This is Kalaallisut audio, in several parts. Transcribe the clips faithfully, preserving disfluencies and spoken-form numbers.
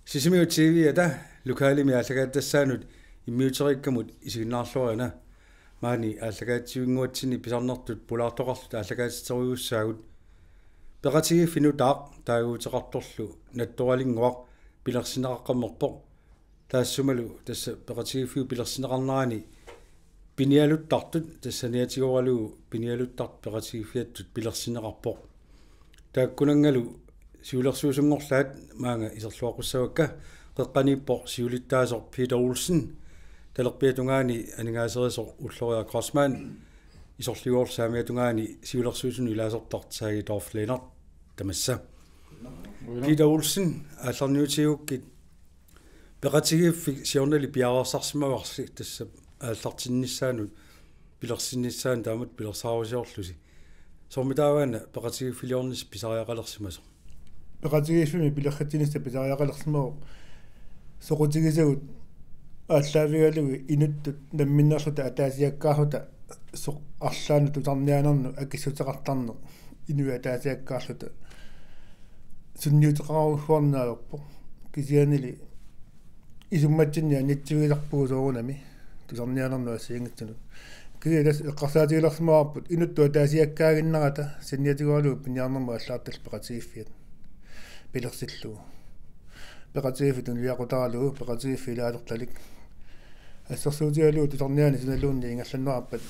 Sisimiut T V-ata lokalimi aallakaatitassaanut immiuteriikkamut isiginnaarluarina. Maani aallakaatitsivinnguatsinni pisarnertut pulaartoqarluta aallakaatitserujussaagut. Peqatigiiffik nutaaq taaguuteqartorlu Nattoralinnguaq pilersinneqaqqammerpoq. Taassumalu tassa peqatigiiffiup pilersinneqarnerani pinialuttartut, tassa saniatigooralugu pinialuttartut peqatigiiffiattut pilersinneqarpoq. Taakkunanngalu siulersuisunngorlaat maanga iserluaqqussavakka. Qeqqaniippoq siulittaasoq Peter Olsen, talerpiatungaani aningaaserisoq Ulloriaq Kreutzmann, isorliuvoq saamiatungaani siulersuisunut ilaasortaq Tage Dorph Lennert. Tamassa. Uilu. Peter Olsen, aallarniutigigukkit, peqatigiiffik siornali piareersarsimavarsi tassa aallartinnissaanut, pilersinnissaanut taamatut pilersaarusiorlusi. Soormitaava una peqatigiiffiliornissaq pisariaqalersimasoq? Peqatigiiffimmi pilersitsinissaa pisariaqalersimavoq soqutigisagut aallaavigalugit inuttut namminneerluta ataasiakkaarluta soq arlaannut tusarniaanernut akissuteqartarneq inuit ataasiakkaarluta sunniuteqarujussuarneq ajorpoq. Kisiannili isummatsinni annitsivigisarpugut soorunami tusarniaanernut assigiinngitsunut. Kisianni tassa eqqarsaatigilersimavarput inuttut ataasiakkaaginnarata saniatigooralugu piniarnermut allagartallit peqatigiiffiat pilersillugu. Peqatigiiffik tunuliaqutaralugu, peqatigiiffik ilaasortalik. Assersuutigalugu tusarniaaneq sunaluunniit ingerlanneqarpat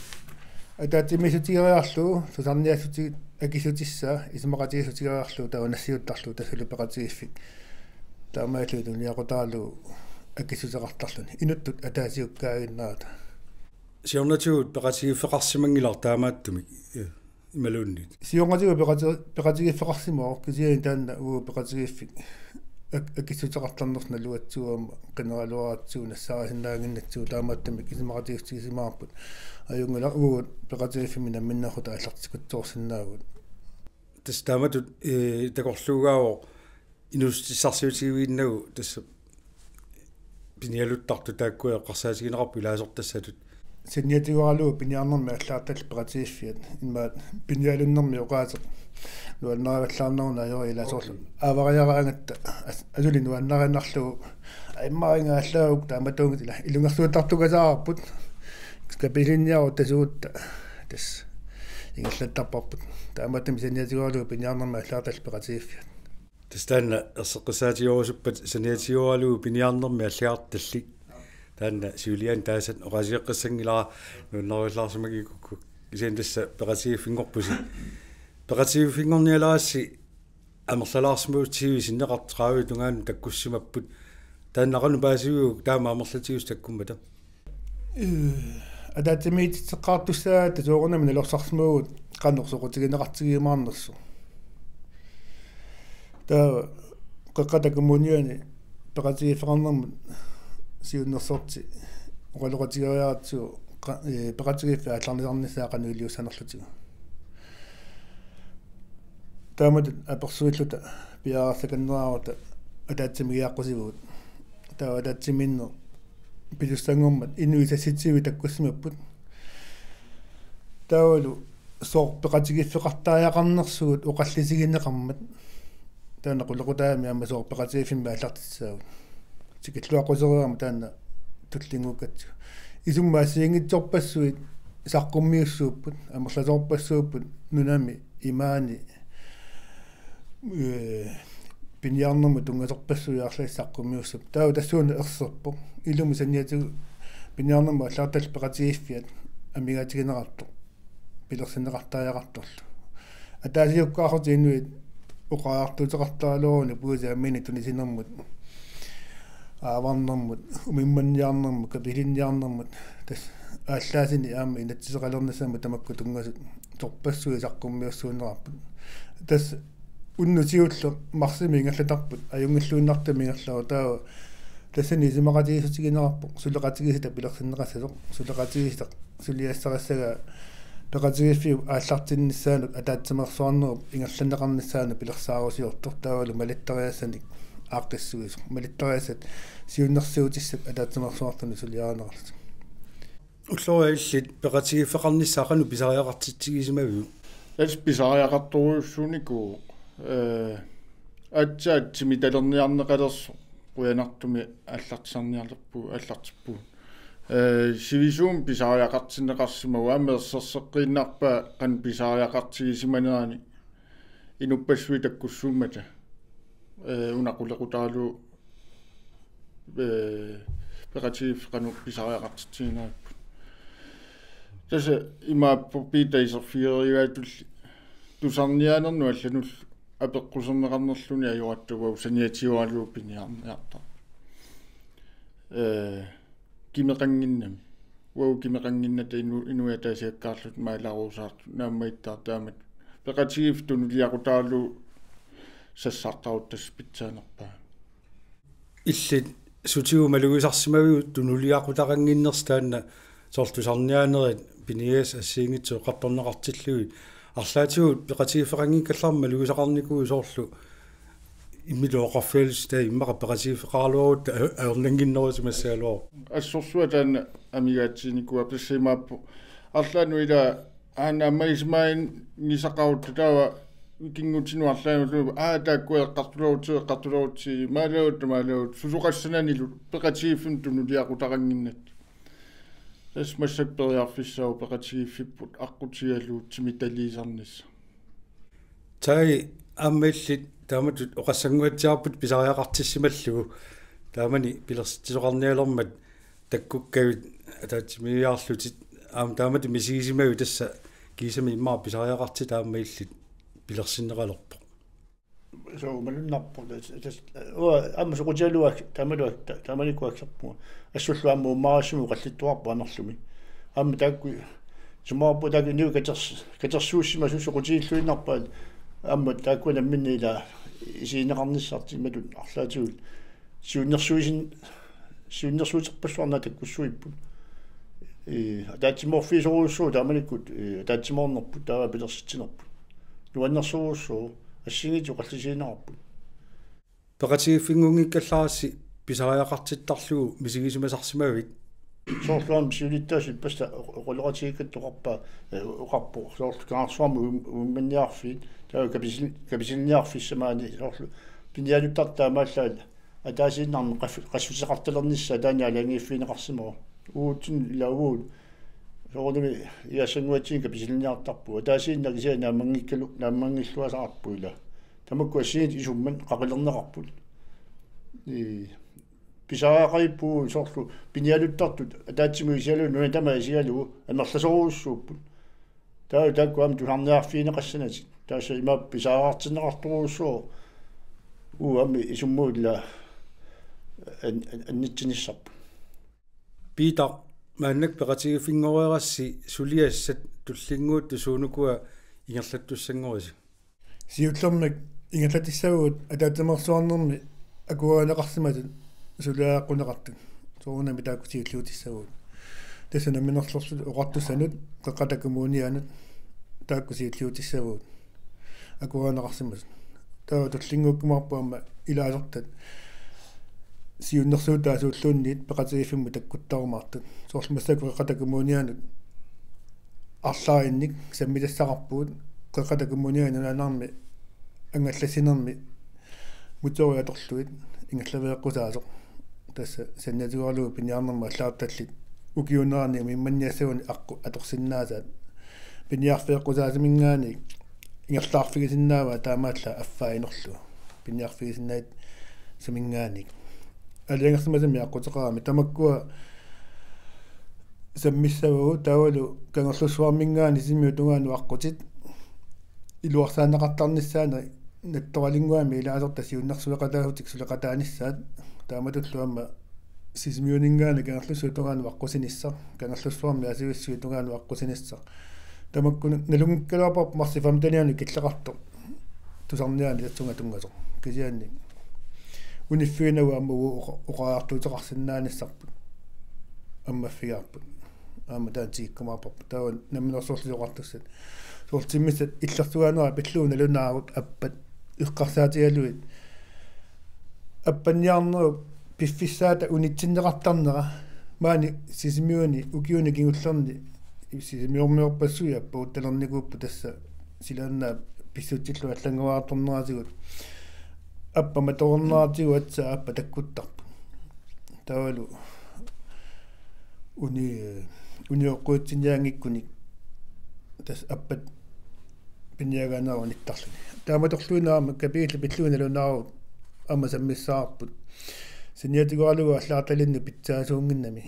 ataatsimiissutigeriarlugu tusarniaassutigit akissutissaa isumaqatigiissutigeriarlugu taava nassiuttarlugu tassalu peqatigiiffik taamaalilluni tunuliaqutaralugu akissuteqartarluni inuttut ataasiakkaaginnarata. Siornatigut peqatigiiffeqarsimanngilaq taamaattumik, eh, imaluunniit? Siornatigut peqati-, peqatigiiffeqarsimavoq, kisianni taanna uagut peqatigiiffik ak-, akissuteqartarnersoq nalugatsigu aamma qineraluaratsigu nassaarisinnaannginnatsigu, taamaattumik isumaqatigiissutigisimavarput. Ajunngilaq, uagut peqatigiiffimmi namminneerluta aallartikutsoorsinnaavugut. Tassa taamatut, eh, takorluugaavoq inuussutissarsiutigiviinnagu tassa pinialuttartut taakku eqqarsaatigineqarput ilaasortassatut. Saniatigooralugu piniarnermik allagartallit peqatigiiffiat, immaqa pinialunnermik oqaaseq nuannarivallaarneruneq ajorpoq ilaasorlu. Aavariaraangatta as-, asuli nuannarinnarlugu, immaqa ingaallaauk taamatuunngitsoq ila ilungersuuttartukasaarput. Kapisilinniarutta suutta tassa ingerlattarparput. Taamaattumik saniatigooralugu piniarnermik allagartallit peqatigiiffiat. Tassa taanna erseqqissaatigerusuppat saniatigooralugu piniarnermik allagartallit. Taanna siuliani taasat oqaasigeqqissanngilara nuannarivallaarsimagigukku. Kisianni tassa peqatigiiffinngorpusi. Peqatigiiffinngornialerassi amerlalaarsimagutsigu sinneqartut tredive tungaanut takkussimapput. Taanna qanoq paasiviguk taama amerlatigisut takkummata? Eh, ataatsimiititseqqaartussaagatta soorunami nalorsarsimavugut qanoq soqutigineqartigiumaarnersoq. Taava Qeqqata Kommuniani peqatigiiffeqarnermut siunnersorti oqaloqatigeriaratsigu qa-, eh, peqatigiiffik aallarnisarnissaa qanoq iliussanerlutigu. Taamatut apersuilluta piareersakanneraarutta ataatsimiigiaqqusivugut. Taava ataatsimiinneq pisussanngormat inuit seksogtyve takkussimapput. Taavalu sooq peqatigiiffeqartariaqarnersugut oqallisigineqarmat. Taanna qulequtaamik aamma sooq peqatigiiffimmi aallartissaagut. Tikilluaqqusereerama taanna tullinnguukkatsigu. Isummat assigiinngitsorpassuit saqqummiussuupput, amerlasoorpassuupput nunami imaani, eh, piniarnermut tunngasorpassuit arlaat saqqummiussuupput. Taava tassuuna erserpoq. Ilumut saniatigut piniarnermut allagartallit peqatigiiffiat amigaatigineqartoq pilersinneqartariaqartorlu. Ataasiakkaarlutik inuit oqariartuuteqartaraluaruni puisit ammiinik tunisinermut, aavarnermut, umimmanniarnermut, kapisilinniarnermut, tassa aallaasini aamma inatsiseqalernissamut tamakku tunngasut sorpassuit saqqummiussuunneqarput. Tassa unnuk siulleq marsimi ingerlatarput, ajunngilluinnartumik ingerlavoq, taava tassani isumaqatigiissutigineqarpoq suleqatigiissitaq pilersinneqassasoq, suleqatigiissitaq suliassarissagaa peqatigiiffiup aallartinnissaanut ataatsimeersuarnerup ingerlanneqarnissaanut pilersaarusiortoq, taavalu malittariassanik aaqqissuisoq, malittariassat siunnersuutissat ataatsimeersuartunut suliarineqarlutik. Ulloriaq, illit peqatigiiffeqarnissaa qanoq pisariaqartitsigisimaviuk? Tassa pisariaqartorujussuunikuuvoq, eh, aatsaat timitalerniarneqalersoq. qujanartumik aallartisarniarlerpugut, aallartippugut. Ee, sivisuumik pisariaqartinneqarsimavoq, aamma erserseqqiinnarpaa qanoq pisariaqartigisimanerani inuppassuit takkussuummata. Ee, una qulequtaralugu, ee, peqatigiiffik qanoq pisariaqartitsigineripput. Tassa imaappoq Piitaq iserfigeriigaatulli tusarniaanernut allanullu apeqquserneqarnerluni ajorattavaa saniatigooralugu piniarniartartoq. Ee, kimeqannginnami. Uagut kimeqannginnata inu-, inuiaqatigiit ataasiakkaarluta maalaarusaartut naammagittaartut taamatut. Peqatigiiffik tunuliaqutaralugu sassartarutta tassa pitsaanerpaaq. Illit sutigut malugisarsimaviuk tunuliaqutaqannginnersi taanna soorlu tusarniaanerit piniagassat assigiinngitsut eqqartorneqartillugit? Arlaatigut peqatigiiffeqanngikkallarmat malugisaqarnikuuit soorlu immilu oqarfigalusi taava immaqa peqatigiiffeqaraluarutta a-, ajornannginnerusimassagaluarpoq. Assorsuaq taanna amigaatsiginikuuara, tassa imaappoq arlaannut ila aana ammaisimaanngisaqarutta taava kingutinut arlaannullu, aa, taakku eqqartulerutsigit, eqqartulerutsigit, maalagutta, maalagutta, susoqassananilu peqatigiiffimmik tunuliaqutaqannginnatta. Tassa massakkut periarfissaavoq peqatigiiffipput aqqutigalugu timitaliisarnissaq. Taava aamma illit taamatut oqassannguatsiarput pisariaqartissimallugu. Taamani pilersitsisoqarnialermat takkukkavit ataatsimiigiarlutit aamma taamatut misigisimavit, tassa kiisami immaqa pisariaqartitat aamma illit pilersinneqalerpoq. Suu, malunnarpoq. Tas-, tas-, uanga aamma soqutigalugu taamalu-, ta-, taamanikkut akserpunga. Assullu aamma uummarissummik oqallittuarpoq amerlumi. Aamma taakku, sumaarpu taakku inuit katers-, katersuussimasussat soqutigilluinnarpaat. Aamma taakku namminneq ila isigineqarnissartik imatut arlaatigut. Siunnersuisin-, siunnersuuterpassuarnik takkussuipput. Ee, ataatsimoorfigisorujussuuvoq taamanikkut, ee, ataatsimoornerput, taava pilersitsinerput. Nuannersorujussuuvoq, assigiinngitsut oqallisigineqarput. Peqatigiiffinngunngikkallarassi pisariaqartittarlugu misigisimasarsimavit? Soorlu aamma siulittaasup ippassaq oq-, oqaloqatigiikkatta oqarpa-, ee, oqarpoq. Soorlu Kangerlussuarmi uim-, uimmanniarfiit, taava kapisil-, kapisilniarfissamaani soorlu piniaruttartut taamaallaat ataasiinnarmik qaf-, qassuseqartalernissaat taanna aalajangiiffigineqarsimavoq. Uagutsinnut ila uagut soorunami igassannguatsinnut kapisilniartarpugut. Ataasiinnaq kisianni naammanngikkalu-, naammanngilluasarput ila. Tamakku assigiinngitsut isummat qaqilerneqarput. Ee, pisariaqarpugut soorlu piniaruttartut ataatsimut isigalugu nuna tamaat isigalugu amerlasoorujussuupput. Taava taakku aamma tusarniarfigineqassanatik. Tassa imaappoq pisariaqartinneqartorujussuuvoq. Uagut aamma isummat ila an-, an-, annitsinissarput. Piitaq, maannakkut peqatigiiffinngoreerassi suliassat tullinnguuttut suunukua ingerlattussanngorisi? Siullermik ingerlatissavugut ataatsimeersuarnermi akuerineqarsimasut suliareqquneqartut. Soorunami taakku siulliutissavugut. Tassa Namminersorlutik Oqartussanut, Qeqqata Kommunianut, taakku siulliutissavugut akuerineqarsimasut. Taava tullinnguukkumaarput aamma ilaasortat siunnersuutaasuulluunniit peqatigiiffimmut takkuttarumaartut. Soorlu massakkut Qeqqata Kommunianut arlalinnik sammisassaqarpugut, Qeqqata Kommuniani nunaannarmi angallassinermi motorit atorlugit ingerlaveeqqusaasoq. Tassa saniatigooralugu piniarnermut allagartallit ukiuunerani uimmanniassaguni aqqut atorsinnaasaat. Piniarfeeqqusaasaminngaanniit ingerlaarfigisinnaavaa taamaallaat affaa inorlugu. Piniarfigisinnaasaminngaanniit. Aalajangersimasumik aqquteqarami tamakkua sammissavagut taavalu Kangerlussuarminngaanniit Sisimiut tungaanut aqqutit iluarsaaneqartarnissaannik nattoralinnguamik ilaasortat siunnersueqataasutik suleqataanissaat taamatullu aamma Sisimiuninngaanniit Kangerlussuup tungaanut aqqusinissaq, Kangerlussuarmiit Aasivissuit tungaanut aqqusinissaq. Tamakku nalunngikkaluarparput marsip femtenianut killeqartoq tusarniaaneq tassunga tunngasoq. Kisianni uniffiginagu aamma uagut oqa-, oqariartuuteqarsinnaanissarput ammaffigaarput. Aamma taanna tikikkumaarparput. Taava Namminersorlutik Oqartussat. Soorlu timmissaat illersugaanerat pillugu nalunaarutit appat eqqarsaatigalugit. Appanniarnerup piffissaata unitsinneqartarnera maani Sisimiuni ukiuni kingullerni Sisimiormiorpassuit appagutalernikuupput tassa silaannaap pissutsillugu allanngoriartorneratigut. Appat matoorneratigut aatsaat appat takkuttarpoq. Taavalu uni-, unioqqutsiniaanngikkunik tassa appat piniagaanera unittarluni. Taamatorluinnaq aamma kapiillit pillugit nalunaarut aamma sammissavarput. Saniatigooralugu allagartalinnut pitsaasuunnginnami.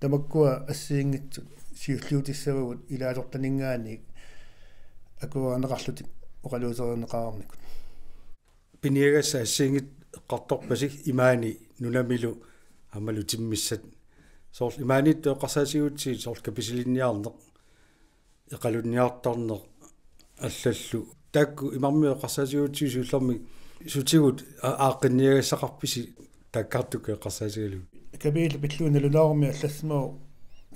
Tamakkua assigiinngitsut siulliutissavagut ilaasortaninngaanniit akuerineqarlutik oqaluuserineqareernikut. Piniagassat assigiinngitsut eqqartorpasi imaani nunamilu aammalu timmissat. Soorlu imaaniittut eqqarsaatigigutsigit soorlu kapisilinniarneq, eqalunniartarneq allallu. Taakku imarmiut eqqarsaatigigutsigit siullermik sutigut a-, aaqqinniagassaqarpisi taakkartukkut eqqarsaatigalugit. Kapiillit pillugit nalunaarummi allassimavoq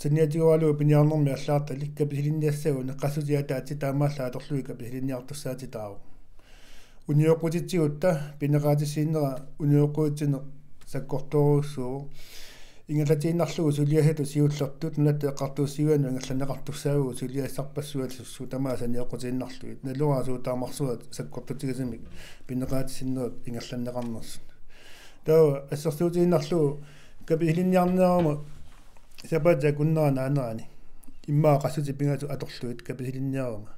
saniatigooralugu piniarnermi allagartalik kapisilinniassaguni qassutit ataatsip taamaallaat atorlugit kapisilinniartussaatitaavoq. Unioqqutitsigutta pineqaatissiinnera unioqqutsineq sakkortoorujussuuvoq. Ingerlatiinnarlugu suliassatut siullertut Nunatta Eqqartuussivianut ingerlanneqartussaavagut suliassarpassuit suut tamaasa unioqqutiinnarlugit. Naluara suut taamarsuaq sakkortutigisumik pineqaatissinnerit ingerlanneqarnersut. Taava assersuutiinnarlugu kapisilinniarnerama sapaatip akunnera naanerani immaqa qassutit pingasut atorlugit kapisilinniarama.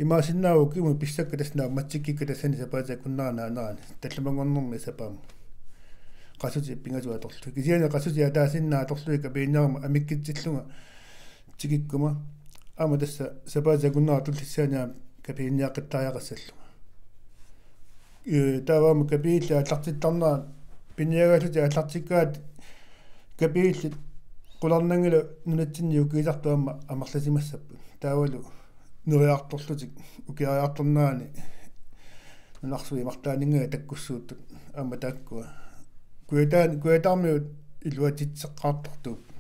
Imaassinnaavoq ukiumut pissakka tassa naammassikkikka tassani sapaatip akunnera naanerani. Tallimanngornermi sapaammat. Qassutit pingasut atorlugit. Kisianni qassutit ataasiinnaat atorlugit kapisilinniarama amikkitsillunga tikikkuma. Aamma tassa sapaatip akunnera tullissaani aamma kapisilinniaqqittariaqassallunga. Ee, taava aamma kapiillit aallartittarnerat piniagaallutik aallartikkaat kapiillit qularnanngilaq nunatsinni ukiisartut aamma amerlasimassapput. Taavalu neriartorlutik ukiariartornerani nunarsuup imartaaninngaanniit takkussuuttut aamma taakkua. Kujataan-, kujataarmiut iluatsitseqqaartartuupput.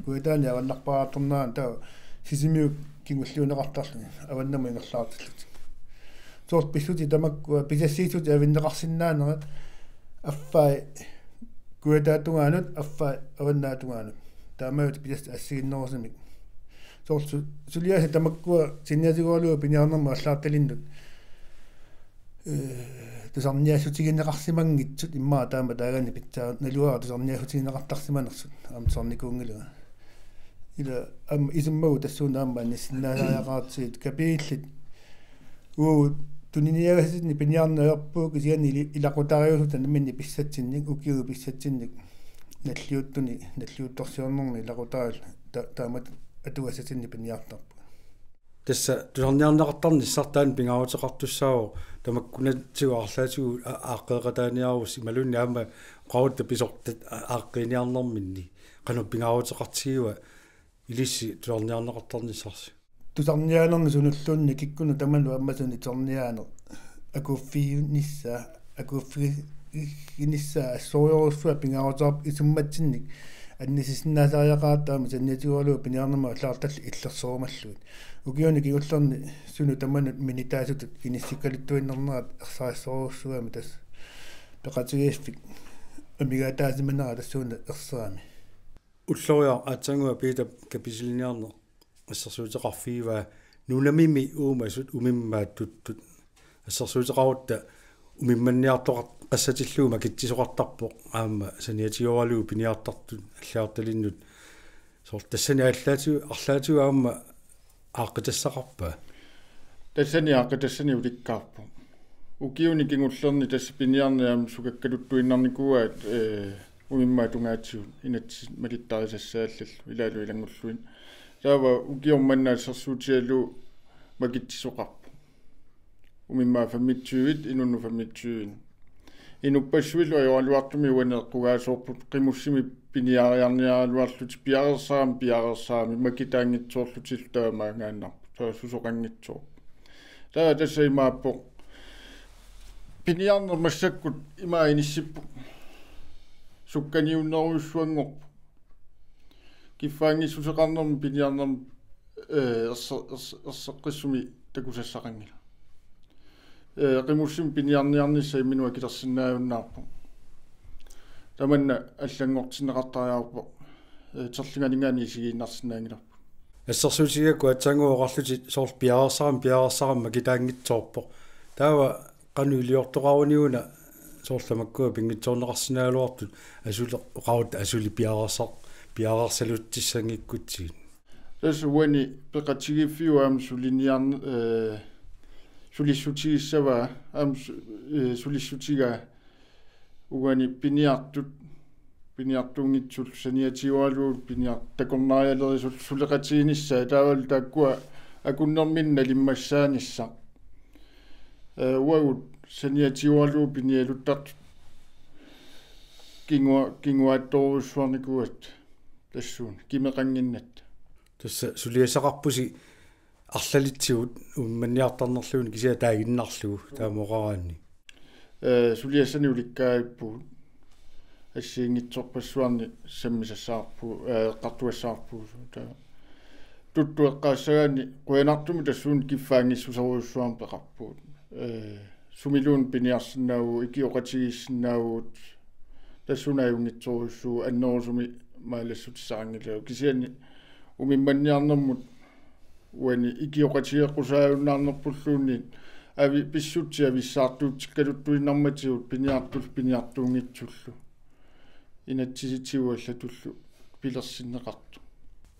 Kujataani avannarpariartornerani taava Sisimiut kingulliunneqartarluni avannamut ingerlaartillutik. Soorlu pissutit tamakkua pisassiissutit avinneqarsinnaanerat affai kujataatungaanut, affai avannaatungaanut. Taamaattut pisassat assigiinnerusumik. Soorlu su-, suliassat tamakkua saniatigooralugu piniarnermut allagartalinnut, ee, tusarniaassutigineqarsimanngitsut immaqa taama taagani pitsaa-, naluara tusarniaassutigineqartarsimanersut aamma tusarnikuunngilanga. Ila aamma isummagut tassuuna aamma anissinnaasariaqartut kapiillit. Uu, tuniniagassatsinnik piniarneq ajorpugut kisianni ili-, ilaqutariiusut namminneq pissatsinnik, ukiut pissatsinnik nalliuttuni, nalliuttorsiornermi ilaqutariit ta-, taamatut atugassatsinnik piniartarput. Tassa tusarniarneqartarnissaq taanna pingaaruteqartussaavoq tamakkunatigut arlaatigut a-, aaqqeeqataaniarussi imaluunniit aamma oqarutta pisortat a-, aaqqiiniarnerminni qanoq pingaaruteqartigiva ilissi tusarniarneqartarnissarsi. Tusarniaanermi sunulluunniit kikkunnut tamanut ammasuni tusarniaaneq akuuffiginissaa, akuuffiginissaa assorujussuaq pingaaruteqarpoq isummatsinnik anisisinnaasariaqartut aamma saniatigooralugu piniarnermut allagartallit illersorumallugit. Ukiuni kingullerni sunut tamanut minitaasutut inissikkaluttuinnarnerat ersarissorujussuugami tassa peqatigiiffik amigaataasimanera tassuuna erserami. Ulloriaq aatsaannguaq Piitap kapisilinniarneq assersuuteqarfigivaa nunamimi uumasut umimmaat tuttut. Assersuuteqarutta umimmanniartoqar-, qassatillugu makitsisoqartarpoq aamma saniatigooralugu piniartartut allagartalinnut. Soorlu tassani allaatigut, arlaatigut aamma aaqqitassaqarpa? Tassani aaqqitassani ulikkaarpoq. Ukiuni kingullerni tassa piniarneq aamma sukakkaluttuinnarnikuuaat, ee, umimmaat tungaatigut inatsit malittarisassaallallu ilaalu ilanngulluinnaq. Taava ukioq manna assersuutigalugu makitsisoqarpoq. Umimmaat femogtyve, inunnut femogtyve. Inuppassuillu ajoraluartumik uani eqqugaasoorput qimussimik piniariarniaraluarlutik piareersarami piareersarami makitaanngitsoorlutillu taamaangaannarput. Taava susoqanngitsoorput. Taava tassa imaappoq. Piniarneq massakkut ima inissippoq. Sukkaniunnerujussuanngorpoq. Kiffaanngissuseqarnermi piniarnermi, ee, erse-, erse-, erseqqissumik takusassaqanngilaq. Ee, qimussimik piniarniarnissaq imminut akilersinnaajunnaarpoq. Tamanna allanngortinneqartariaqarpoq. Ee, terlinganinngaanniit isigiinnarsinnaanngilarput. Assersuutigigakku aatsaannguaq oqarlutit soorlu piareersarami piareersarami makitaanngitsoorpoq. Taava qanoq iliortoqaruni una soorlu makkua pinngitsoorneqarsinnaagaluartut asuli oqarutta asuli piareersaq piareersalutissanngikkutsigu. Tassa uani peqatigiiffiup aamma suliniarn- eh, sulissutigissavaa aamma su- eh, sulissutigaa uani piniartut piniartuunngitsullu saniatigooralugu piniar- takornarialerisullu suleqatiginissaa taavalu taakkua akunnerminni nalimmassaanissaq. Eh, uagut saniatigooralugu pinialuttartut kingua- kinguaattorujussuarnikuugatta tassuuna kimeqannginnatta. Tassa suliassaqarpusi arlalitsigut umimmanniartarnerlugit kisianni taaginnarlugu taama oqaraanni. Eh, suliassanik ulikkaavippugut assigiinngitsorpassuarnik sammisassavarput, eh, eqqartugassarput. Taava tuttu eqqaassagaanni qujanartumik tassuuna kiffaanngissuserujussuarmik peqarpugut. Eh, sumiluunniit piniarsinnaavugut, ikioqatigiissinnaavugut, tassuuna ajunngitsorujussuuvoq annerusumik maalassutissaqanngilagut. Kisianni umimmanniarnermut uani ikioqatigeqqusaajunnaarnerpulluunniit avi- pissutsit avissaartuutsikkaluttuinnarmatigut piniartullu piniartuunngitsullu inatsisitigut allatullu pilersinneqartoq.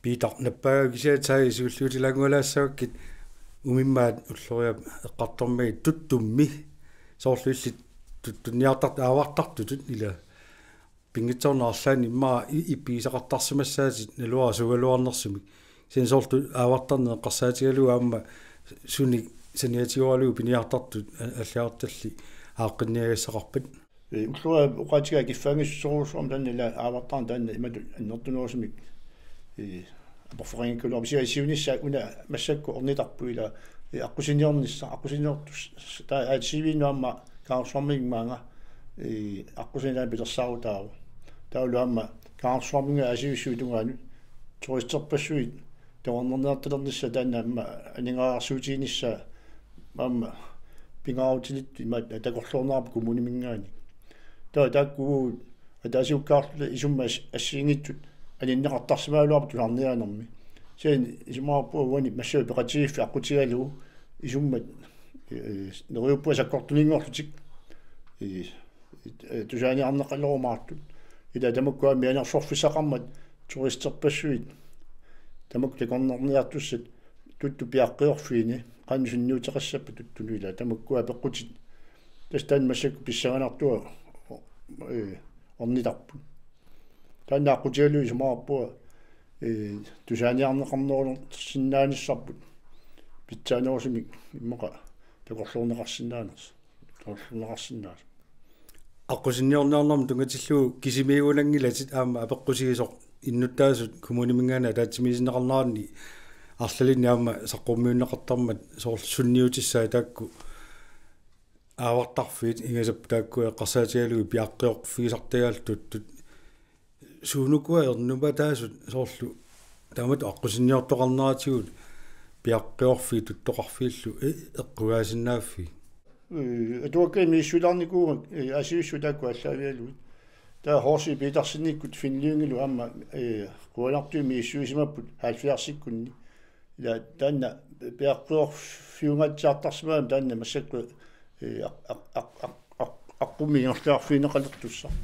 Piitaq, nappaagavit kisianni taava siulliutilaanngualaassavakkit, umimmaat Ulloriap eqqartormagit tuttummi, soorlu illit tuttunniartartut aavartartutut ila pinngitsoorneq arlaanni immaqa i- ippigisaqartarsimassaatit naluara suugaluarnersumik. Kisianni soorlu aavartarneq eqqarsaatigalugu aamma sunik saniatigooralugu piniartartut a- allagartalli aaqqinniagassaqarpat? Eh, Ulloriap oqaatigaa kiffaanngissuserujussuarmik taanna ila aavartarneq taanna imatut annertunerusumik, eh, aporfeqanngikkaluarpoq, kisianni siunissaq una massakkut ornitarpoq ila, eh, aqqusinniornissaq, aqqusinniortus-, taava A T V-nut aamma Kangerlussuarmiit maanga, eh, aqqusineq pilersaarutaavoq. Taavalu aamma Kangerlussuarminngaanniit A T V-ssut tungaanut turisterpassuit takornarniartalernissaat taanna aamma aningaasarsiutiginissaa aamma pingaarutilik imaattoq takorloorneqarpoq kommuniminngaanniit. Taava taakku ataasiakkaarluta isummat as- assigiinngitsut aninneqartarsimagaluarput tusarniaanermi. Kisianni isumaqarpunga uani massakkut peqatigiiffik aqqutigalugu isummat, eh, neriuppunga sakkortuninngorlutik, eh, eh, tusaaniarneqalerumaartut. Ila tamakku aamma mianersorfissaqarmat turisterpassuit tamakku takornarniartussat tuttu piaqqiorfiini qanoq sunniuteqassappat tuttunut, ila tamakku apeqqutit. Tassa taanna massakkut pissanganartua, eh, ornitarput. Taanna aqqutigalugu isumaqarpunga, eh, tusaaniarneqarnerulersinnaanissarput pitsaanerusumik immaqa takorloorneqarsinnaanersoq. Takorloorneqarsinnaasoq. Aqqusinniorniarnermut tunngatillugu kisimiigunanngilatit aamma apeqqusiisoq innuttaasut kommuniminngaanniit ataatsimiisinneqarneranni arlalinni aamma saqqummiunneqartarmat soorlu sunniutissaat taakku aavartarfiit ingasapput taakku eqqarsaatigalugit piaqqiorfigisartagaallu tuttut. Suunukua ernumataasut soorlu taamatut aqqusinniortoqarneratigut piaqqiorfiit tuttoqarfiillu e- eqqugaasinnaaffii? Eh, atuakkat misissuilaarnikuuakka, eh, A T V-ssut taakku aallaavigalugit. Taava H C Petersennikkut Finn Lyngilu aamma, eh, qujanartumik misissuisimapput halvfjerdsikkunni. Ila taanna piaqqiorfiungaatsiartarsimagami taanna massakkut, eh, aq- aq- aq- aq- aq- aqqummi ingerlaarfigineqalertussaq.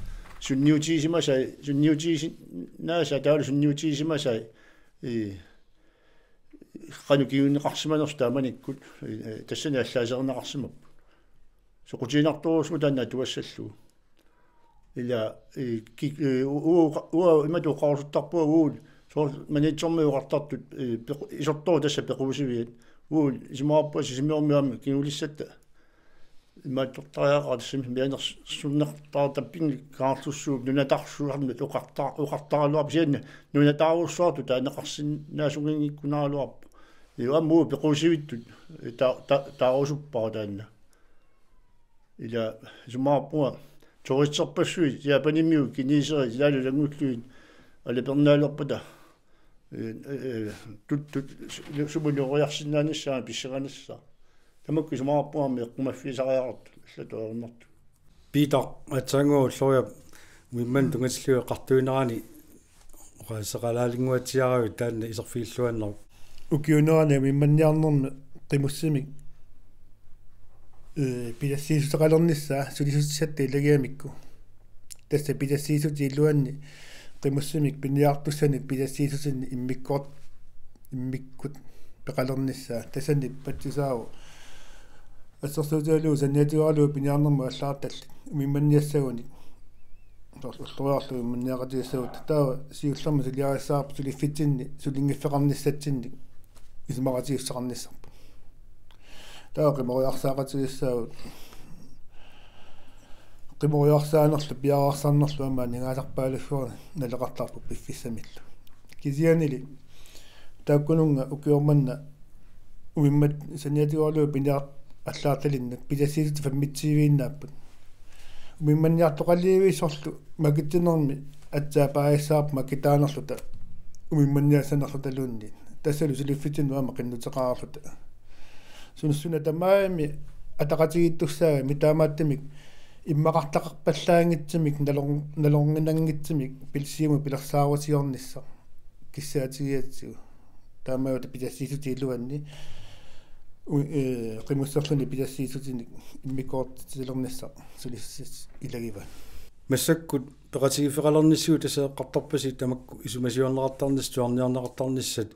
Sunniutigisimasai, sunniutigisinnaasai taavalu sunniutigisimasai, eh, qanoq kinguneqarsimanersut taamanikkut, eh, tassani allaaserineqarsimapput. Soqutiginartorujussuuvoq taanna atugassallugu. Ila, eh, ki- eh, u- u- uanga imatut oqarusuttarpunga uagut soorlu Maniitsormiit oqartartut, eh, pequ- isortoq tassa pequusiviat. Uagut isumaqarpunga Sisimiormiut aamma kingulissatta imaattortariaqartut tassami mianersunneqartartut tappingi Kangerlussuup nunatarsuarnut oqarta- oqartaraluarput, kisianni nunataarujussuartut taaneqarsinnaasunngikkunaraluarpoq. Ila aamma uagut pequusivittut ta- ta- taarusuppara taanna. Ila isumaqarpunga turisterpassuit Japanimiut, kineserit ilaalu ilanngullugit alapernaalerpata, eh, eh, tut- tut- su- sumut nueriarsinnaanissaat pissanganassaaq. Tamakku isumaqarpunga aamma eqqumaffigisariaqartut allatut ajornartut. Piitaq, aatsaannguaq Ulloriap umimmannik tunngatillugu eqqartuinerani oqaaseqalaalinnguatsiaravit taanna iserfigilluinnaruk. Ukiuunerani umimmanniarnermi qimussimik Ee, pisassiissuteqalernissaa sulissutissatta ilagigamikku. Tassa pisassiissutit iluanni qimussimik piniartussanik pisassiissutinnik immikkoort-, immikkut peqalernissaa. Tassani patsisaavoq assersuutigalugu saniatigooralugu piniarnermut allagartallit umimmanniassagunik. Soorlu ulloriarlugu umimmanniaqatigiissagunik. Taava siullermik suliarissavarput suliffitsinni sulinngiffeqarnissatsinnik isumaqatigiissuteqarnissarput. Taava qimoriarsaaqatigiissaagut. Qimoriarsaanerlu piareersarnerlu aamma aningaasarpaalussuarnik naleqartarput piffissamillu. Kisiannili taakkununnga ukioq manna umimmat saniatigooralugu piniartut allagartalinnut pisassiissutit femogtyve-innaapput. Umimmanniartoqalivissorlu makitsinermi aatsaat paasissavarput makitaanerluta umimmanniassanerlutaluunniit. Tassalu suliffitsinut aamma qinnuteqarluta. Suna suna tamarmi ataqatigiittussaagami taamaattumik immaqartaqarpallaanngitsumik nalor-, nalorninanngitsumik pil-, Siumut pilersaarusiornissaq kissaatigigatsigu. Taamaalluta pisassiissutit iluanni u-, ee, qimusserluni pisassiissutinik immikkoortitsilernissaa sulissutissatta ilagivaat. Massakkut peqatigiiffeqalernissigut tassa eqqartorpasi tamakku isumasiorneqartarnissat, tusarniarneqartarnissat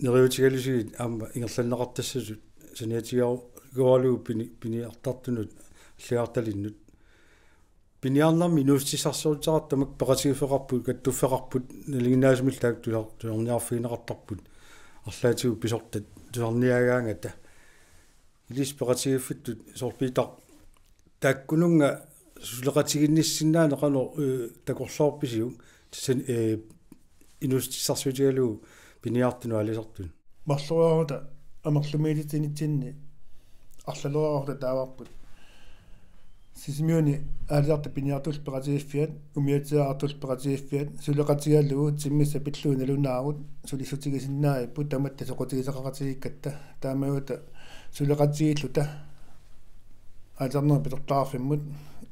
neriuutigalusigit aamma ingerlanneqartassasut saniatigooralugu pini-, piniartartunut allagartalinnut. Piniarnermi inuussutissarsiuteqartut tamakku peqatigiiffeqarput, kattuffeqarput, nalinginnaasumillu taakku tusar-, tusarniarfigineqartarput, arlaatigut pisortat tusarniagaangata. Ilissi peqatigiiffittut soorpiitaq taakkununnga suleqatiginnissinnaaneq qanoq, ee, takorloorpisiuk, tassa, ee, inuussutissarsiutigalugu piniartunut aalisartunut? Marloriarluta amerlamiilitsinitsinni arlaleriarluta taavarput Sisimiuni aalisartut piniartullu peqatigiiffiat, umiatsiaartullu peqatigiiffiat, suleqatigalugu timmissat pillugu nalunaarut, sulissutigisinnaagipput tamatta soqutigisaqaqatigiikkatta, taamaalluta suleqatigiilluta aalisarnermut pisortaqarfimmut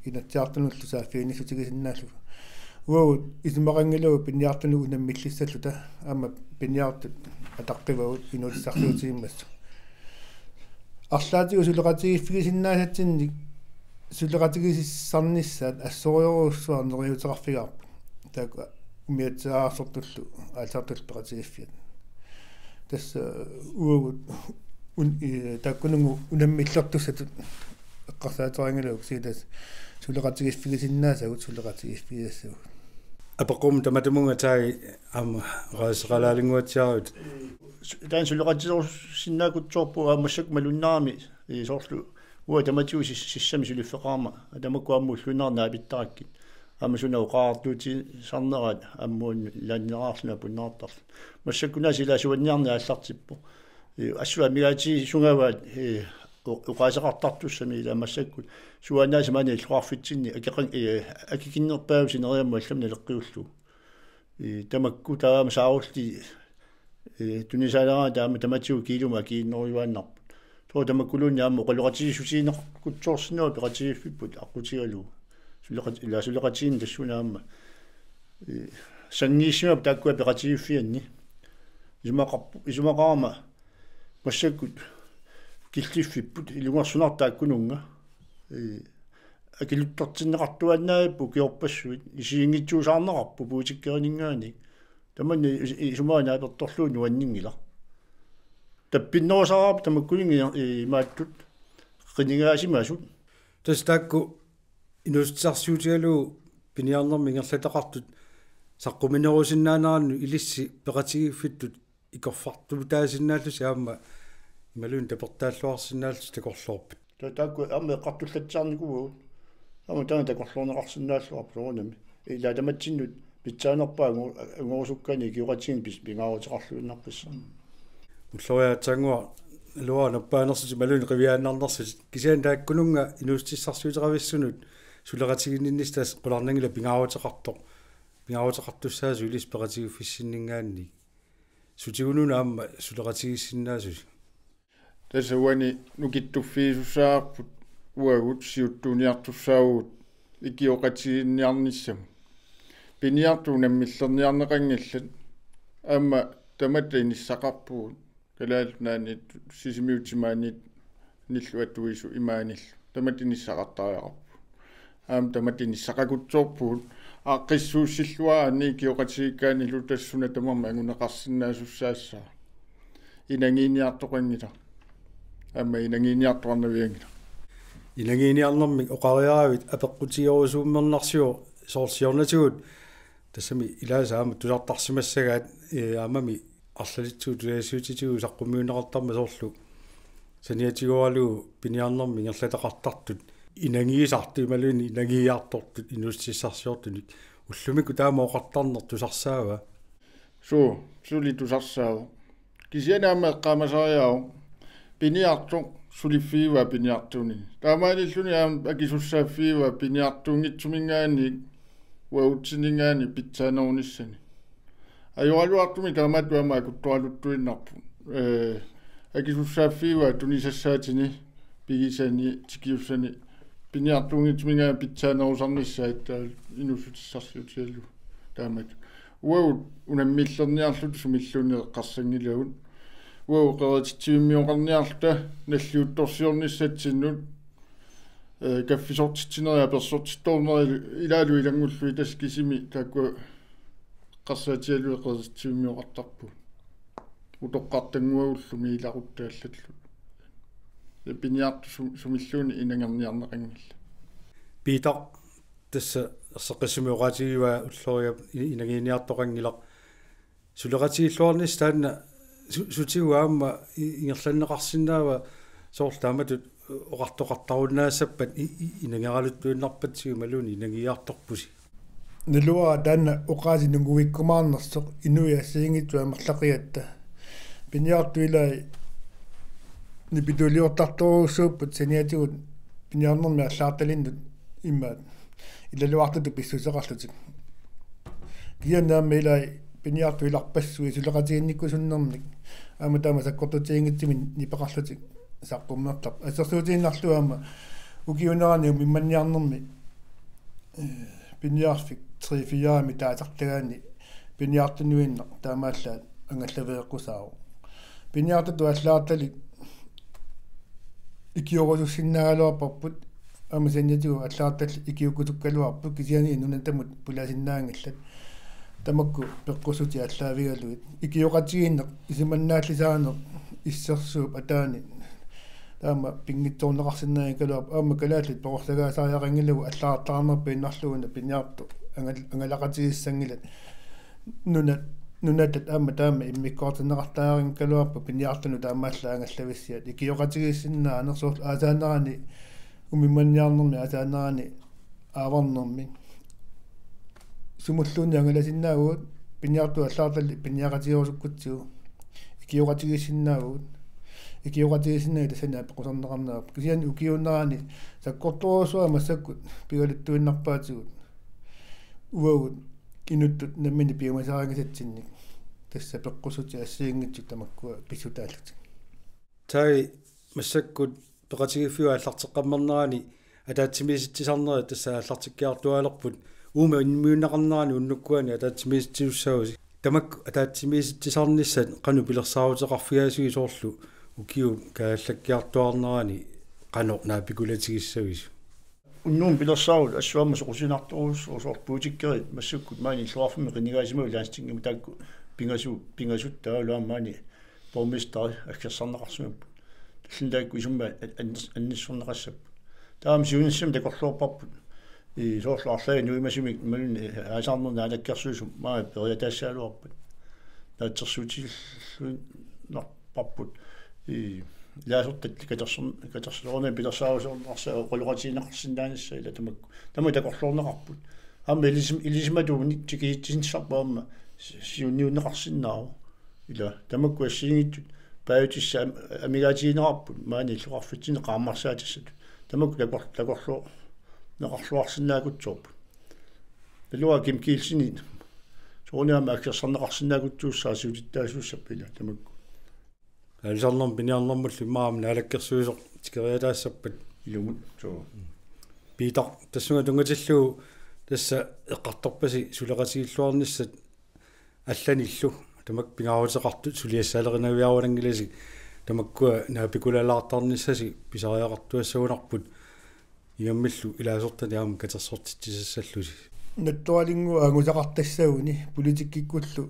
Inatsisartunullu saaffiginnissutigisinnaallugu. Uagut isumaqanngilagut piniartunut unammillissalluta, aamma piniartut ataqqivagut inuussutissarsiutigimmassuk. Arlaatigut suleqatigiiffigisinnaasatsinnik suleqatigisarnissaat assorujussuaq neriuuteqarfigaarput. Taakku umiatsiaarsortullu aalisartullu peqatigiiffiat. Tassa uagut un-, ee, taakkununnga unammillertussatut eqqarsaaterinngilagut, kisianni tassa suleqatigiiffigisinnaasagut suleqatigiiffigisassagut. Apeqqummi tamatumunnga taagi aamma oqaaseqalaalinnguatsiarput. Su-, taanna suleqatigerusinnaakutsoorpoq aamma massakkut malunnarami, ee, soorlu uanga tamatigut sis-, sissami suliffeqarama, tamakku aamma ulluinnarni naapittarakkit. Aamma suna oqaatigisarneraat aamma uani ilaannilaarluni apuunneqartarluni. Massakkut aasiit ilaa suanniarneq aallartippoq. Ee, assut amigaatigisungavaat, ee, o-, oqaaseqartartussami ilaa massakkut. Suaannaasimaani illoqarfitsinni akeqan-, ee, akikinnerpaavut sineriammut allamut naleqqiullugu. Ee, tamakku taama saarulliit, ee, tunisaaleraangat taama tamatigut kiilumut akikinnerujuaannarput. Soorlu tamakkuluunniit aamma oqaloqatigiissutigineqartarsinnaapput peqatigiiffipput aqqutigalugu. Suleqat-, ilaa suleqatigiinneq tassuuna aamma. Ee, sanngiissimappat taakkua peqatigiiffianni. Isumaqarpu-, isumaqarama massakkut killiffipput ilungersunartoq taakkununnga. Ee, akiluttartinneqartuaannaapput ukiorpassuit, isiginngitsuusaarneqarput politikkerininngaanniit. Tamanna is-, isumaga naapertorlugu nuanninngilaq. Tappinnerusaraarput tamakkuninnga i-, imaattut qinigaasimasut. Tassa taakku inuussutissarsiutigalugu piniarnermi ingerlataqartut saqquminerusinnaanerannut ilissi peqatigiiffittut ikorfartuutaasinnaallusi aamma imaluunniit tapertaalluarsinnaallusi takorloorpat? Ta-, taakku aamma eqqartullatsiarnikuuagut. Aamma taanna takorloorneqarsinnaalluarpoq soorunami. Ilaa tamatsinnut pitsaanerpaat angu-, angorusukkaanni ikioqatigiinni pis-, pingaaruteqarluinnarpassuit. Ulloriaq aatsaannguaq naluara nappaanersutit imaluunniit qiviaannarnersutit. Kisianni taakkununnga inuussutissarsiuteqavissunut suleqatiginninnissaq qularnanngilaq pingaaruteqartoq. Pingaaruteqartussaasut ilissi peqatigiiffissinninngaanniit. Sutigununa aamma suleqatigiissinnaasusi. Tassa uani nukittuffigisussaavoq uagut siuttuuniartussaavugut ikioqatigiinniarnissamut. Piniartut unammillerniarneqanngillat aamma tamatta inissaqarpugut Kalaallit Nunaanniit Sisimiut timaaniit Nillu atuisut imaanillu. Tamatta nissaqartariaqarpugut. Aamma tamatta nissaqakutsoorpugut. Aaqqissuussilluaraanni ikioqatigiikkaannilu tassunga tamarmi anguneqarsinnaasussaassaaq. Inagiiniartoqanngilaq. Aamma inagiiniartoqarnavianngilaq. Inagiiniarnermik oqariaravit apeqqutigerusuummersivoq soorlu siornatigut tassami ilaasa aamma tusartarsimassagaat, ee, aammami arlalitsigut tusagassiuutitigut saqqummiunneqartarmat soorlu saniatigooralugu piniarnermik ingerlataqartartut inagiisartut imaluunniit inagiiartortut inuussutissarsiortunik ullumikkut taama oqartarneq tusarsaava? Suu, suli tusarsaavoq. Kisianni aamma eqqaamasariaqarpoq piniartoq suliffigivaa piniartuunini. Taamaalilluni aamma akisussaaffigivaa piniartuunngitsuminngaanniit uagutsinninngaanniit pitsaanerunissani. Ajoraluartumik taamaattumik aamma akuttoraluttuinnarpoq. Ee, akisussaaffigivaa tunisassaatini, pigisani, tikiussani, piniartuunngitsuminngaanniit pitsaanerusarnissaat taava inuussutissarsiutigalugu taamatut. Uagut unammillerniarluta sumilluunniit eqqarsanngilagut. Uagut qerititsivimmioqarniarluta nalliuttorsiornissatsinnut, ee, kaffisortitsinerit apersortittornerit ilaalu ilanngullugit tassa kisimi taakku eqqarsaatigalugit qerititsivimmioqartarpugut. Utoqqartannguagullumi ilaquttaallallu. Ja piniartoq sum-, sumilluunniit inangerniarneqanngilaq. Piitaq tassa erseqqissumik oqaatigivaa ulloriaq i-, inagiiniartoqanngilaq. Suleqatigiilluarnissaq taanna su-, sutigut aamma i-, ingerlanneqarsinnaava soorlu taamatut oqartoqartarunnaassappat i-, i-, inageraluttuinnarpatsigut imaluunniit inagiiartorpusi? Naluara taanna oqaasii nunguikkumaarnersoq inuit assigiinngitsut amerlaqigatta. Piniartut ilai nipituuliortartorujussuupput saniatigut piniarnermi allagartalinnut immaqa ilaluartutut pissuseqarlutik. Kisianni aamma ilai piniartut ilarpassui suleqatiginnikkusunnermik aamma taama sakkortutiginngitsumik nipeqarlutik saqqummertarput. Assersuutigiinnarlugu aamma ukiuunerani umimmanniarnermi, ee, piniarfik tre-fire-mik taasartagaanni piniartunuinnaq taamaallaat angallaveeqqusaavoq. Piniartutut allagartalik ikiorusussinnaagaluarparput, aamma saniatigut allagartallit ikiukkusukkaluarput, kisianni nunatamut pulaasinnaanngillat. Tamakku peqqussutit aallaavigalugit. Ikioqatigiinneq, isumannaallisaaneq, issersuup ataani. Taama pinngitsoorneqarsinnaanngikkaluarpoq, aamma kalaallit perorsagaasariaqanngilagut allagartaarnerput innarlugu una piniartut angal-, angalaqatigissanngilat. Nuna-, nunatat aamma taama immikkoortinneqartariaqanngikkaluarput piniartunut taamaallaat angallavissiat. Ikioqatigiissinnaaneq soorlu aasaanerani umimmanniarnermi aasaanerani aavarnermi. Sumulluunniit angalasinnaavugut, piniartut allagartallit piniaqatigerusukkutsigu. Ikioqatigiissinnaavugut. Ikioqatigiissinnaaneq tassani apeqqusarneqarneq. Kisianni ukiuunerani sakkortoorujussuaq massakkut pigaluttuinnarpaatigut. Uagut inuttut nammineq piumasarinngisatsinnik. Tassa peqqussutit assigiinngitsut tamakkua pissutaallutik. Taava massakkut peqatigiiffiup aallarteqqammernerani ataatsimiisitsisarnerit tassa aallartikkiartuaalerput, uuma immiunneqarnerani unnukkuani ataatsimiisitsisussaavusi. Tamakku ataatsimiisitsisarnissat qanoq pilersaaruteqarfigaasiuk, soorlu ukiup kaajallakkiartuaarnerani qanoq naapikulatigissavisu? Unnugu pilersaarut assut aamma soqusinartorujussuuvoq, soorlu politikerit massakkut maani illoqarfimmi qinigaasimavut Landstingimi, taakku pingasu-, pingasut taavalu aamma maani borgmesteri aggersarneqarsimapput. Tallimat taakku isummat an-, an-, annissorneqassapput. Taava siunissami takorloorparput. Ii, soorlu arlaat nuimasumik imaluunniit, ii, aasarnermut naalakkersuisut maani periataassagaluarpat. Naatsorsuutigiilluinnarparput. Ii, ilaasortat katersorn-, katersorneq pilersaarusiorneqarsaat oqaloqatigineqarsinnaanissaat ilaa tamakku. Tamakku takorloorneqarput. Aamma ilisim-, ilisimatuunik tikisitsinissarput aamma si-, siunniunneqarsinnaavoq. Ilaa, tamakku assigiinngitsut paajutissat am-, amigaatigineqarput maani illoqarfitsinni qaammarsaatissatut. Tamakku takor-, takorloorneqarluarsinnaakutsoorput. Naluara Kim Kielsenip soorunami aamma aggersarneqarsinnaakutsuussaaq siulittaasuussapput ilaa tamakku. Aalisarnermut piniarnermullu immaqa aamma naalakkersuisoq tikeriataassappat. Ilumut, suu. Piitaq, tassunga tunngatillugu tassa eqqartorpasi suleqatigiilluarnissat allanillu tamakku pingaaruteqartut suliassaalerinaviaruananngilassi. Tamakkua naapikulalaartarnissasi pisariaqartuassagunarput ingammillu ilaasortani aamma katersortitsisassallusi. Nattoralinnguaq angusaqartassaguni, politikkikkullu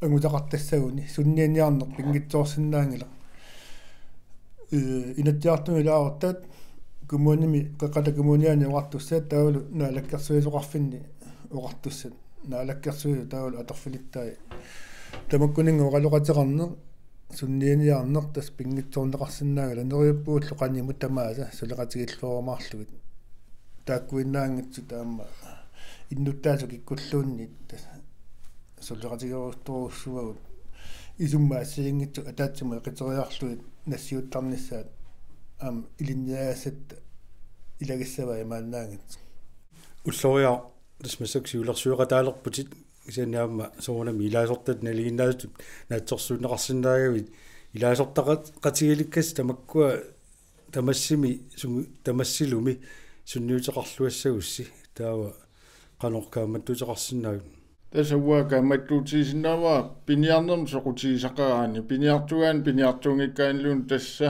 angusaqartassaguni, sunnianiarneq pinngitsoorsinnaanngilaq. Ee, Inatsisartuni ilaasortat kommunimi, Qeqqata Kommuniani oqartussat taavalu Naalakkersuisoqarfinni oqartussat. Naalakkersuisut taavalu atorfilittai. Tamakkuninnga oqaloqateqarneq, sunnianiarneq tassa pinngitsoorneqarsinnaanngilaq, neriuppugullu qanimut tamaasa suleqatigilluarumaarlugit. Taakkuinnaanngitsut aamma innuttaasut kikkulluunniit tassa suleqatigerusuttorujussuuagut, isummat assigiinngitsut ataatsimut eqiteriarlugit nassiuttarnissaat aamma ilinniagassatta ilagissavai imaannaanngitsoq. Ulloriaq, tassa massakkut siulersueqataalerputit, kisianni aamma soorunami ilaasortat nalinginnaasutut naatsorsuunneqarsinnaagavit, ilaasortaqat-, -qatigilikkassi tamakkua tamassimi sungi-, tamassilumi sunniuteqarluassagussi, taava qanoq kaammattuuteqarsinnaaviuk? Tassa uanga kaammattuutigisinnaavara piniarnermut soqutigisaqaraanni, piniartugaanni piniartuunngikkaanniluunniit, tassa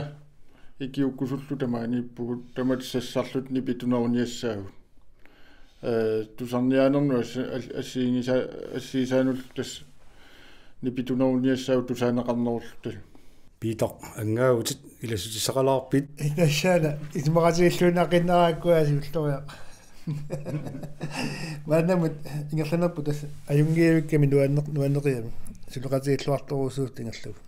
ikiuukkusullu tamaaniippugut, tamatta sassarluta nipituneruniassaagut. Ee, tusarniaanernut assi-, al-, assigiisa-, assigisaanullu tassa nipituneruniassaagut tusaaneqarnerulluta. Piitaq, angaautit, ilassutissaqalaarpit? Tassaana isumaqatigilluinnaqqinnaarakku aasiit, Ulloriaq. Maannamut ingerlanerput tassa ajunngivikkami nuanneq-, nuanneriami. Suleqatigilluartorujussuusoq ingerlavoq.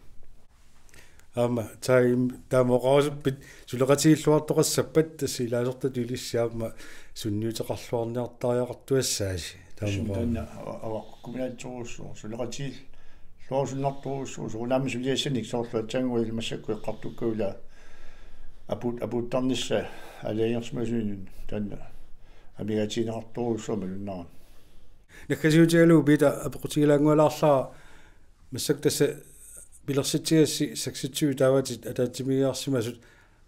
Aamma taim-, taama oqarusuppit, suleqatigilluartoqassappat tassa ilaasortatut ilissi aamma sunniuteqarluarniartariaqartuassaasi. Taama oqarus-. Taanna a-, avaqqukkuminaatsorujussuuvoq, suleqatigilluarusunnartorujussuuvoq, soorunami suliassanik soorlu aatsaannguaq illit massakkut eqqartukkagut, ila apuut-, apuuttarnissaa aalajangersimasunut taanna amigaatigineqartorujussuaq malunnarami. Naggasiutigalugu Piitaq apeqqutigilaanngualaarlara, massakkut tassa pilersitsigassi seksogtyve taavatit ataatsimiigiarsimasut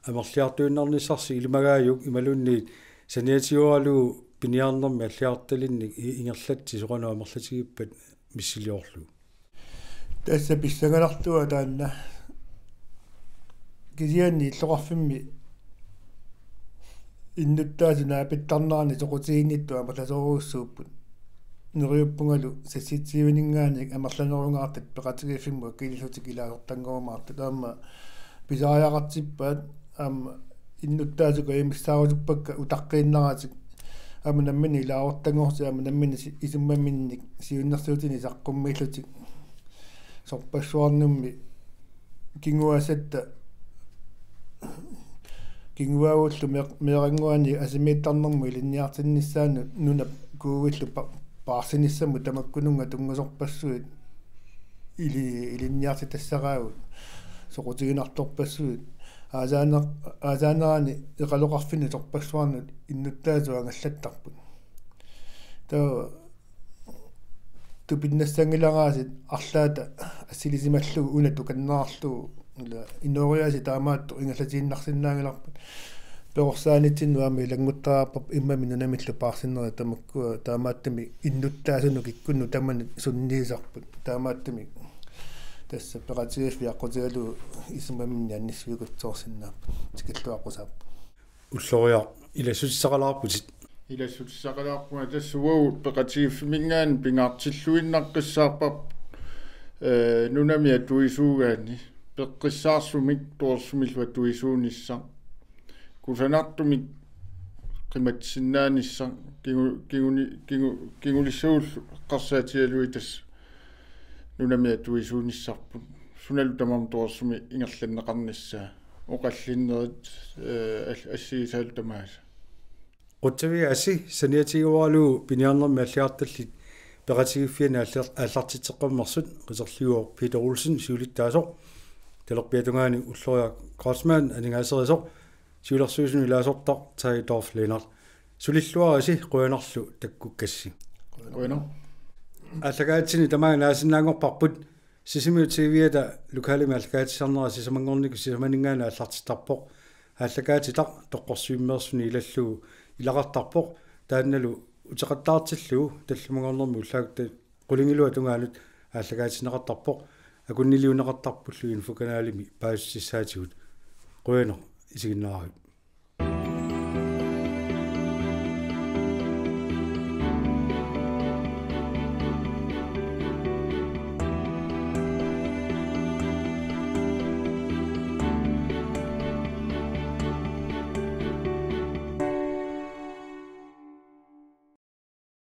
amerliartuinnarnissarsi ilimagaajuk imaluunniit saniatigooralugu piniarnermi alliartalinnik i-, ingerlatsi soqanut amerlatigippat missiliorlugu? Tassa pissanganartua taanna. Kisianni illoqarfimmi innuttaasut naapittarneranni soqutiginnittut amerlasoorujussuupput. Neriuppungalu seksogtyveninngaanniit amerlanerungaartut peqatigiiffimmut akiliillutik ilaasortanngorumaartut. Aamma pisariaqartippaat, aamma innuttaasut kajumissaarusuppakka utaqqiinnaratik. Aamma namminneq ilaasortanngorlutik, aamma namminneq si-, isummaminnik siunnersuutinik saqqummiillutik. Sorpassuarnummi kinguaassatta, kinguaagullu mee-, meerannguani asimiittarnermut ilinniartinnissaanut nunap kuuillu pa-, paarsinissamut tamakkununnga tunngasorpassuit ili-, ilinniartitassaraagut, soqutiginartorpassuit. Aasaaneq-, aasaanerani Eqaloqarfinni sorpassuarnut innuttaasut angallattarput. Taava tupinnassanngilaraasit arlaata assilisimallugu una tukannaarlugu, ila inooriaaseq taamaattoq ingerlatiinnarsinnaanngilarput. Perorsaanitsinnut aamma ilannguttariaqarparput immami nunamillu paarsinerit tamakkua, taamaattumik innuttaasunut kikkunnut tamanut sunniisarput. Taamaattumik tassa peqatigiiffik aqqutigalugu isumaminnik annissuikutsoorsinnaapput. Tikilluaqqusaapput. Ulloriaq, ilassutissaqalaarputit? Ilassutissaqalaarpunga, tassa uagut peqatigiiffimminngaanniit pingaartilluinnaqqissaarparput, ee, nunami atuisuugaanni peqqissaarsumik torersumillu atuisuunissaq. Kusanartumik qimatsisinnaanissaq kingu-, kinguni-, kingu-, kingulissagullu eqqarsaatigalugit tassa nunami atuisuunissarput. Sunalu tamarmi torersumik ingerlanneqarnissaa. Oqallinnerit, ee, al-, assigisaalu tamaasa. Qutsavigaassi saniatigooralugu piniarnermi alliartallit peqatigiiffianni aallar-, aallartitseqqammersut, qiterliuvoq Peter Olsen siulittaasoq, talerpiatungaani Ulloriaq Kreutzmann aningaaserisoq, siulersuisuni ilaasortaq Taj Dorph Lennert. Sulilluarisi, qujanarlu takkukkassi. Qujanaq. Aallakaatitsinni tamaanga naasinnaanngorparput, Sisimiut T V-ata lokalimi aallakaatitsisarnera sisamanngornikkut sisamaninngaanniit aallartittarpoq. Aallakaatitaq toqqorsuimmeersuni ilallugu ilaqartarpoq, taannalu uteqattaartillugu tallimanngornermi ullaakkut qulingiluat tungaanut aallakaatinneqartarpoq. akunniliunneqartarpullu infokanalimi paasissaatigut. Qujanaq isiginnaaravit.